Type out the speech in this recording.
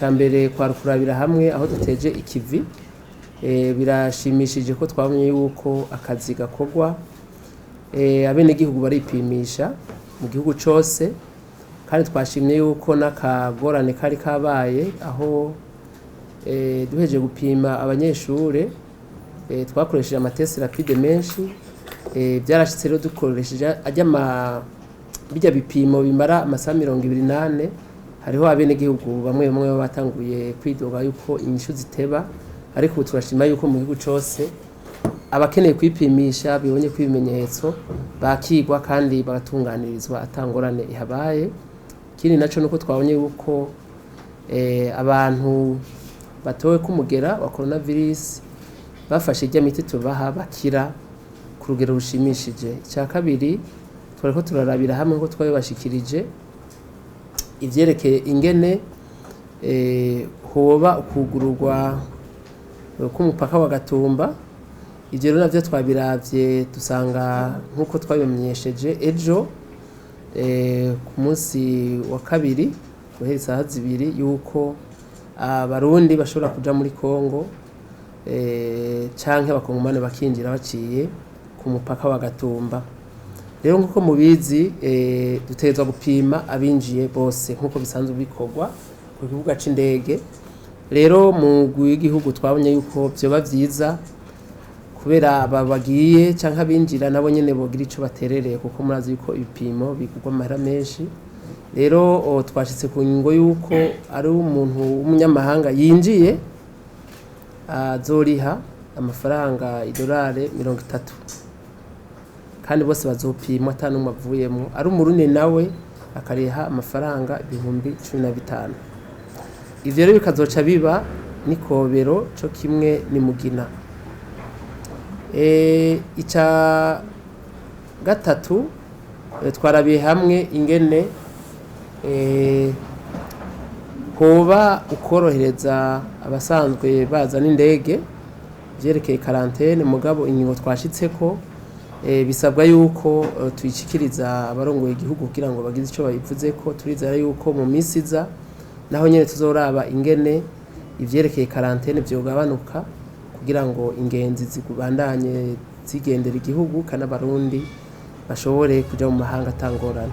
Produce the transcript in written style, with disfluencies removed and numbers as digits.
Icya mbere kwari kurabira hamwe aho duteje ikivi. Birashimishije ko twabonye yuko akazi gakorwa, abenegihugu baripimisha mu gihugu cose, kandi twashimye yuko n'akagorane kari kabaye aho duhejeje gupima abanyeshure, twakoresheje ama tests rapides menshi. Byarashitse rero dukoresheje ajya bijya bipimo bimara amasaha 24, hariho abenegihugu bamwe bamwe baba batanguye kwidoga yuko inyishu ziteba, ariko ubu turashima yuko mu gihugu cose abakeneye kwipimisha bibonye ko ibimenyetso bakigwa kandi bagatunganirizwa atangorane ihabaye. Ikindi naco nuko twabonye yuko abantu batowe k'umugera wa coronavirus bafashe irya miti tubaha bakira ku rugero rushimishije. Icya kabiri, twariko turarabira hamwe ko twabibashikirije ivyerekeye ingene hoba ukugururwa k'umupaka wa Gatumba. Ivyo rero navyo twabiravye, dusanga nk'uko twabibamenyesheje ejo ku munsi wa kabiri guhera isaha 2 yuko Abarundi bashobora kuja muri Kongo canke Abakongomani bakinjira baciye ku mupaka wa Gatumba. Rero nk'uko mubizi, dutegerezwa gupima abinjiye bose nk'uko bisanzwe bikorwa ku kibuga c'indege. Rero mu mugwi w'igihugu twabonye yuko vyoba vyiza kubera aba bagiye canke abinjira nabo nyene bogira ico baterereye, kuko murazi yuko ibipimo bigurwa amahera menshi. Rero twashitse ku ngingo yuko ari umuntu w'umunyamahanga yinjiye azoriha amafaranga idolari 30, kandi bose bazopimwa ata n'umwe avuyemwo. Ari Umurundi nawe akariha amafaranga 15,000. Ivyo rero bikazoca biba n'ikobero co kimwe ni Mugina. Ica gatatu, twarabiye hamwe ingene hoba ukorohereza abasanzwe baza n'indege vyerekeye quarantaine. Mugabo ingingo twashitseko, bisabwa yuko tuyishikiriza abarongoye igihugu kugira ngo bagize ico babivuzeko. Turizera yuko mu minsi iza naho nyene tuzoraba ingene ivyerekeye quarantaine vyogabanuka kugira ngo ingenzi zibandanye zigendera igihugu kandi Abarundi bashobore kuja mu mahanga atangorane.